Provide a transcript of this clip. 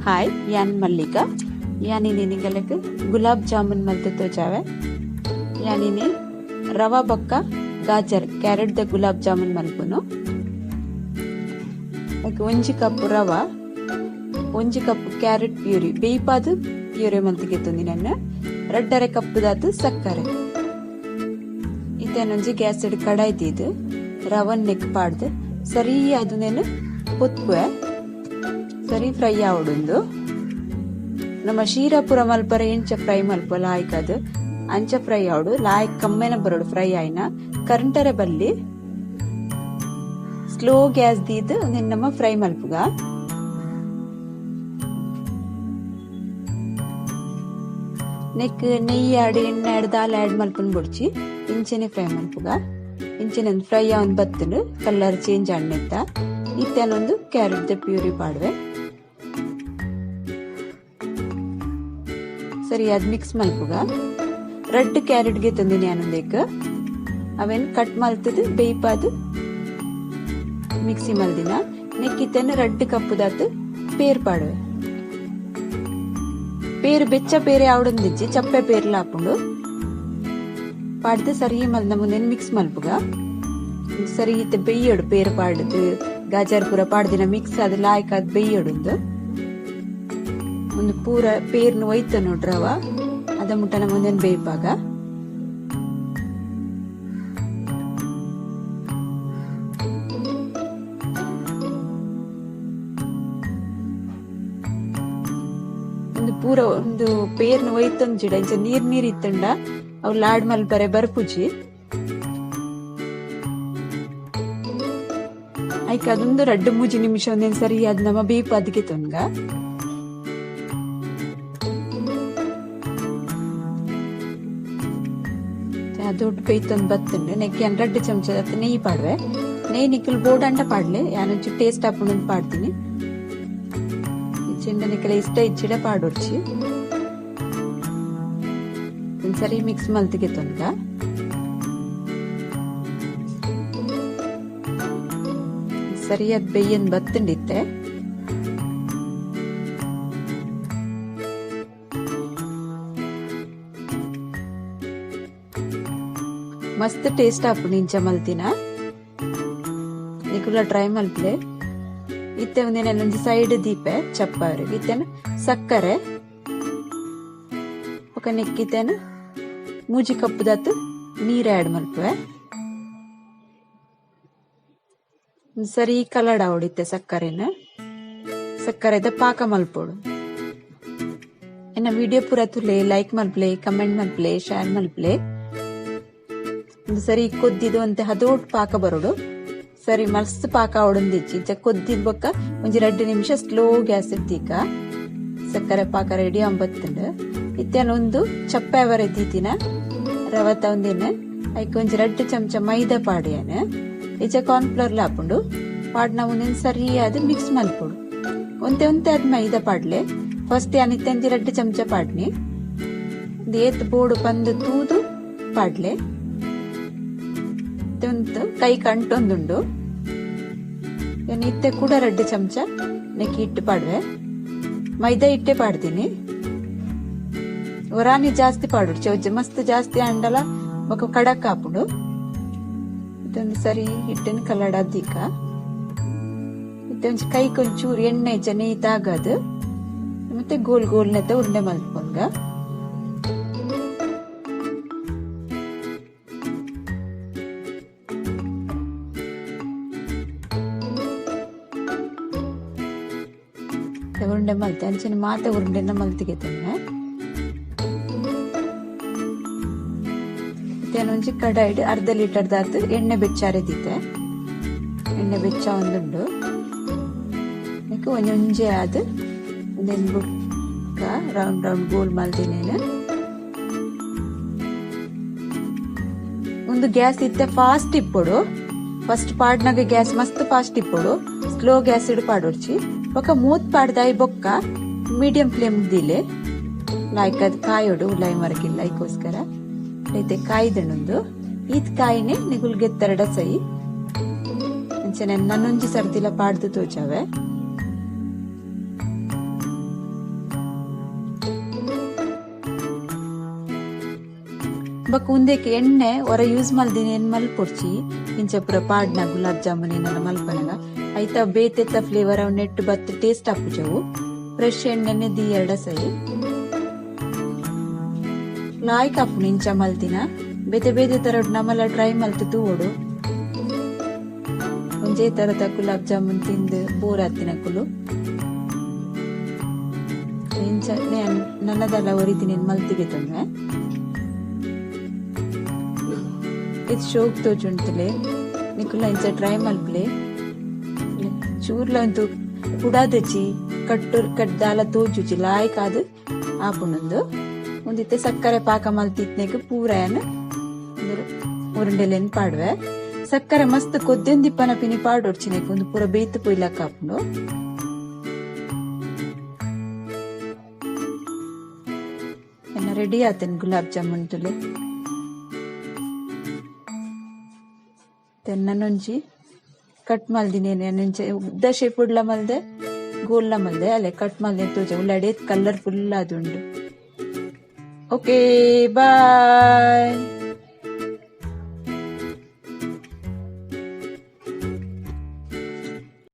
Hi, ಯಾನ್ ಮಲ್ಲಿಕಾ. ಯಾನಿನಿ ನಿಗಲೆಗ್ ಗುಲಾಬ್ ಜಾಮೂನ್ ಮಲ್ತ್ ತೋಜಾವೆ. ಯಾನಿನಿ ರವಾ ಬೊಕ್ಕ ಗಾಜರ್ ಕ್ಯಾರೆಟ್ ದ ಗುಲಾಬ್ ಜಾಮೂನ್ ಮಲ್ಪುನು. ಐಕ್ 1 ಕಪ್ ರವಾ, 1 ಕಪ್ ಕ್ಯಾರೆಟ್ ಪ್ಯೂರಿ ಬೇಯ್ಪಾದ್ ಪ್ಯೂರಿ ಮಲ್ತ್ ಗೆತ್ತೊಂದಿನನ್, 2.5 ಕಪ್ ದಾತ್ ಸಕ್ಕರೆ. ಇತ್ತೇನೊಂಜಿ ಗ್ಯಾಸ್ ಡ್ ಕಡಾಯಿ ದೀದ್ ರವನ್ ನೆಕ್ ಪಾಡ್ದ್ ಸರಿ ಅದುನೇನು ಪೊತ್ಪುವೆ, ಸರಿ ಫ್ರೈ ಆವೊಡುಂದು. ನಮ್ಮ ಶೀರಾ ಪೂರ ಮಲ್ಪರೆ ಎಂಚ ಫ್ರೈ ಮಲ್ಪುವ ಲಾಯ್ಕ್ ಅದು ಅಂಚ ಫ್ರೈ ಆವೊಡು. ಲಾಯ್ಕ್ ಕಮ್ಮೆನ ಬರೋಡು ಫ್ರೈ ಆಯ್ನ ಕರಂಟರೆ ಬಲ್ಲಿ. ಸ್ಲೋ ಗ್ಯಾಸ್ ದೀದ್ ಉಂದೆನ್ ನಮ್ಮ ಫ್ರೈ ಮಲ್ಪುಗ. ನೆಕ್ ನೆಯ್ಯಿ ಆಡ್ ಎಣ್ಣೆ ಆಡ್ ದಾಲ ಆಡ್ ಮಲ್ಪುನ್ ಬೊಡ್ಚಿ, ಇಂಚನೆ ಫ್ರೈ ಮಲ್ಪುಗ. ಇಂಚನೆ ಫ್ರೈ ಆವೊಂದು ಬತ್ತುಂಡು, ಕಲರ್ ಚೇಂಜ್ ಆಂಡ್. ಇತ್ತೇನೊಂದು ಕ್ಯಾರೆಟ್ ದ ಪ್ಯೂರಿ ಪಾಡುವೆ. ಸರಿ ಅದ್ ಮಿಕ್ಸ್ ಮಲ್ಪುಗ. ರೆಡ್ ಕ್ಯಾರೆಟ್ ಗೆ ತಂದಿನಿ ಯಾನೊಂದೇಕ್ ಅವೇನ್ ಕಟ್ ಮಲ್ತದ್ ಬೇಯ್ಪಾದ್ ಮಿಕ್ಸಿ ಮಲ್ದಿನ. ನೆಕ್ಕಿತ್ತೇನ 2 ಕಪ್ ದಾತ್ ಪೇರ್ ಪಾಡುವೆ. ಪೇರು ಬೆಚ್ಚ ಪೇರೆ ಆವಡೊಂದಿಜ್ಜಿ, ಚಪ್ಪೆ ಪೇರ್ಲ ಆಪುಂಡು. ಪಾಡ್ದು ಸರಿ ಮಲ್ದ ಮುಂದೆ ಮಿಕ್ಸ್ ಮಲ್ಪುಗ. ಸರಿ ಇತ್ತೆ ಬೇಯ್ಯೊಡು ಪೇರು ಪಾಡ್ದು ಗಾಜರ್ ಪೂರ ಪಾಡ್ದಿನ ಮಿಕ್ಸ್ ಆದ್ ಲಾಯ್ಕ್ ಆದ್ ಬೇಯ್ಯೊಡುಂದು. ಒಂದು ಪೂರ ಪೇರ್ನು ಒಯ್ತ ನೋಡ್ರವ ಅದ ಮುಟ್ಟನ ಮುಂದೆ ಬೇಯ್ಪಾಗ. ಒಂದು ಪೂರ ಒಂದು ಪೇರ್ನು ಒಯ್ತೊಂಜಿಡ ಇಂಚ ನೀರ್ ನೀರ್ ಇತ್ತಂಡ ಅವು ಲಾಡ್ ಮಲ್ಪರೆ ಬರ್ಪುಜಿ. ಐಕ್ ಅದೊಂದು 2-3 ನಿಮಿಷ ಒಂದೇನ್ ಸರಿ ಅದ್ ನಮ್ಮ ಬೇಯ್ಪಾದಿಗೆ ತೊನ್ಗ. ದೊಡ್ಡ ಬೇಯ್ತೊಂದು ಬತ್ತುಂಡು. ನೆಕ್ಕೆ ಯಾನ್ 2 ಚಮಚ ನೆಯ್ಯಿ ಪಾಡುವೆ. ನೆಯ್ಯಿ ನಿಕ್ಕಲ್ ಬೋಡಂಡ ಪಾಡ್ಲೆ, ಯಾನೊಂಚೂರು ಟೇಸ್ಟ್ ಆಪುಂಡು ಪಾಡ್ತೀನಿ. ಇಜ್ಜಿಂಡ ನಿಕ್ಕಲ ಇಷ್ಟ ಇಜ್ಜಿಡ ಪಾಡೊಡ್ಚಿ. ಸರಿ ಮಿಕ್ಸ್ ಮಲ್ತಿಗೆ ತೊನ್ಗ. ಸರಿಯಾದ ಬೇಯನ್ ಬತ್ತುಂಡಿತ್ತೆ. ಮಸ್ತ್ ಟೇಸ್ಟ್ ಆಪುಂಡು ಇಂಚ ಮಲ್ತಿನ. ನಿಕುಲ ಟ್ರೈ ಮಲ್ಪಲೆ. ಇತ್ತೆ ಒಂದೇನ ಒಂಜಿ ಸೈಡ್ ದೀಪೆ ಚಪ್ಪಾರು. ಇತ್ತೆನ ಸಕ್ಕರೆ ಬೊಕ ನೆಕ್ಕಿತ್ತೇನ 3 ಕಪ್ ದಾತ್ ನೀರ್ ಆಡ್ ಮಲ್ಪುವೆ. ಸರಿ ಕಲಡ ಆವೊಡಿತ್ತೆ ಸಕ್ಕರೆನ. ಸಕ್ಕರೆದ ಪಾಕ ಮಲ್ಪೊಡು. ಎನ್ನ ವಿಡಿಯೋ ಪೂರ ತುಲೆ ಲೈಕ್ ಮಲ್ಪಲೆ, ಕಮೆಂಟ್ ಮಲ್ಪಲೆ, ಶೇರ್ ಮಲ್ಪಲೆ. ಒಂದು ಸರಿ ಕೊದ್ದಿದ್ದು ಅಂತೆ ಹದೋಟ್ ಪಾಕ ಬರೋಡು. ಸರಿ ಮಸ್ತ್ ಪಾಕ ಆವೊಡೊಂದಿಜ್ಜಿ. ಇಂಚ ಕೊದ್ದಿದ್ ಬೊಕ್ಕ ಒಂಜಿ 2 ನಿಮಿಷ ಸ್ಲೋ ಗ್ಯಾಸ್ ಇತ್ತೀಕ ಸಕ್ಕರೆ ಪಾಕ ರೆಡಿ ಆಂಬತ್ತುಂಡು. ಇತ್ತೇನ ಒಂದು ಚಪ್ಪೆ ಅವರೆ ದೀತಿನ ರವತ ಒಂದಿನ ಐಕ್ ಒಂಜಿ 2 ಚಮಚ ಮೈದಾ ಪಾಡಿಯಾನ ಇಚ ಕಾರ್ನ್ ಫ್ಲೋರ್ ಆಪುಂಡು. ಪಾಡ್ನ ಒಂದಿನ ಸರಿಯಾದ ಮಿಕ್ಸ್ ಮಲ್ಪೊಡು. ಒಂತೆ ಒಂತೆ ಅದ್ ಮೈದಾ ಪಾಡ್ಲೆ. ಫಸ್ಟ್ ಯಾನ್ ಇತ್ತೆ ಒಂಜಿ 2 ಚಮಚ ಪಾಡ್ನಿ. ಒಂದು ಏತ್ ಬೋಡು ಪಂದು ತೂದು ಪಾಡ್ಲೆ. ಒಂದು ಕೈ ಕಂಟೊಂದುಂಡು. ಯಾನ್ ಇತ್ತೆ ಕೂಡ 2 ಚಮಚ ನೆಕ್ಕಿ ಹಿಟ್ಟು ಪಾಡುವೆ. ಮೈದಾ ಹಿಟ್ಟೆ ಪಾಡ್ತೀನಿ. ಒರಾನಿ ಜಾಸ್ತಿ ಪಾಡೋಡು, ಚೌಚ ಮಸ್ತ್ ಜಾಸ್ತಿ ಅಂಡಲ ಬೊಕ ಕಡಕ್ ಆಪುಂಡು. ಇದೊಂದು ಸರಿ ಹಿಟ್ಟನ್ನು ಕಲಡಾದಿಕ. ಇತ್ತೆ ಒಂಜಿ ಕೈಕ್ ಒಂಚೂರು ಎಣ್ಣೆ ಇಜ್ಜ ನೆಯ್ಯಿ ತಾಗದು. ಮತ್ತೆ ಗೋಲ್ ಗೋಲ್ ನೆತ್ತ ಉಂಡೆ ಮಲ್ಪೊನ್ಗ. ಉಂಡೆ ಮಲ್ತೆ ಅಂಚನೆ ಮಾತೆ ಉರುಂಡೆನ ಮಲ್ತಿಗೆ ತನ್ನೆ. ಒಂಜಿ ಕಡಾಯಿಡ್ ಅರ್ಧ ಲೀಟರ್ ದಾತ್ ಎಣ್ಣೆ ಬೆಚ್ಚಾರೆ ದೀತೆ. ಎಣ್ಣೆ ಬೆಚ್ಚ ಒಂದುಂಡು. ನೆಕ್ ಒಂಜೊಂಜೆ ಆದ್ ಉಂದೆನ್ ಬುಡ್ಕ ರೌಂಡ್ ರೌಂಡ್ ಗೋಲ್ ಮಲ್ದಿನೇನು. ಒಂದು ಗ್ಯಾಸ್ ಇತ್ತೆ ಫಾಸ್ಟ್ ಇಪ್ಪೊಡು. ಫಸ್ಟ್ ಪಾಡ್ನಾಗ ಗ್ಯಾಸ್ ಮಸ್ತ್ ಫಾಸ್ಟ್ ಇಪ್ಪೊಡು. ಸ್ಲೋ ಗ್ಯಾಸ್ ಇಡ್ ಪಾಡೊಡ್ಚಿ. ಬೊಕ ಮೂತ್ ಪಾಡ್ದಾಯಿ ಬೊಕ್ಕ ಮೀಡಿಯಂ ಫ್ಲೇಮ್ ದಿಲೆ ಲಾಯ್ಕ್ ಅದ್ ಕಾಯೋಡು ಉಲಾಯಿ ಮರಕಿಲ್ಲ ಐಕೋಸ್ಕರ. ಐತೆ ಕಾಯ್ದಣೊಂದು ಈತ್ ಕಾಯಿನೆ ನಿಗುಲ್ ಗೆತ್ತರಡ ಸೈ. ಅಂಚನೆ ನನ್ನೊಂಜಿ ಸರ್ತಿಲ ಪಾಡ್ದು ತೋಜಾವೆ. ಬೊಕ ಉಂದೆಕ್ ಎಣ್ಣೆ ಒರ ಯೂಸ್ ಮಲ್ದಿನ ಮಲ್ಪೊಡ್ಚಿ. ಇಂಚ ಪೂರ ಪಾಡ್ನ ಗುಲಾಬ್ ಜಾಮೂನ್ ಏನಾಲ ಮಲ್ಪನಗ ಐತ ಬೇತೆತ ಫ್ಲೇವರ್ ಅವು ನೆಟ್ಟ್ ಬತ್ತ್ ಟೇಸ್ಟ್ ಆಪುಜಿ ಅವು. ಫ್ರೆಶ್ ಎಣ್ಣೆನೆ ದೀಯೆರ್ಡ ಸೈ. ಲಾಯ್ಕ್ ಆಪುಂಡು ಇಂಚ ಮಲ್ತಿನ. ಬೇತೆ ಬೇತೆ ತರಡ್ ನಮಲ ಟ್ರೈ ಮಲ್ತ್ ತೂವೊಡು. ಒಂಜೇ ತರದ ಗುಲಾಬ್ ಜಾಮೂನ್ ತಿಂದ್ ಬೋರ್ ಆತಿನಕುಲು. ಇಂಚನೆ ನನದಲ ಒರಿದಿನೆನ್ ಮಲ್ತ್ ಗೆತೊನ್ವೆ. ಏತ್ ಶೋಕ್ ತೋಜುಂಡು ತೂಲೆ. ನಿಕುಲ್ಲ ಇಂಚ ಟ್ರೈ ಮಲ್ಪುಲೆ. ಚೂರ್ಲ ಉಂದು ಪುಡಾದುಜಿ ಕಟ್ಟು ಕಟ್ ದಾಲ ತೋಜುಜಿ ಲಾಯ್ಕ್ ಆದ್ ಆಪುಂಡು ಉಂದು. ಇತ್ತೆ ಸಕ್ಕರೆ ಪಾಕ ಮಲ್ತಿತ್ನೆಗ್ ಪೂರ ಯಾನ್ ಉರುಂಡೆಲೆನ್ ಪಾಡುವೆ. ಸಕ್ಕರೆ ಮಸ್ತ್ ಕೊದ್ದೊಂದಿಪ್ಪನ ಪಿನಿ ಪಾಡೊಡ್ಚಿ ಉಂದು ಪೂರ ಬೇಯ್ತ್ ಪೋಯಿಲಕ ಆಪುಂಡು. ಎನ್ನ ರೆಡಿ ಆತೇನ್ ಗುಲಾಬ್ ಜಾಮೂನ್ ತೂಲೆ. ನನೊಂಜಿ ಕಟ್ ಮಲ್ದಿನೇನೆ ಇಂಚ ಉದ್ದ ಶೇಪ್ ಡ್ಲ ಮಲ್ದೆ ಗೋಲ್ಲ ಮಲ್ದೆ ಅಲೆ ಕಟ್ ಮಲ್ದೆ ತೋಜ ಉಲಾಡ್ ಏತ್ ಕಲರ್ಫುಲ್ ಆದುಂಡು. Okay bye.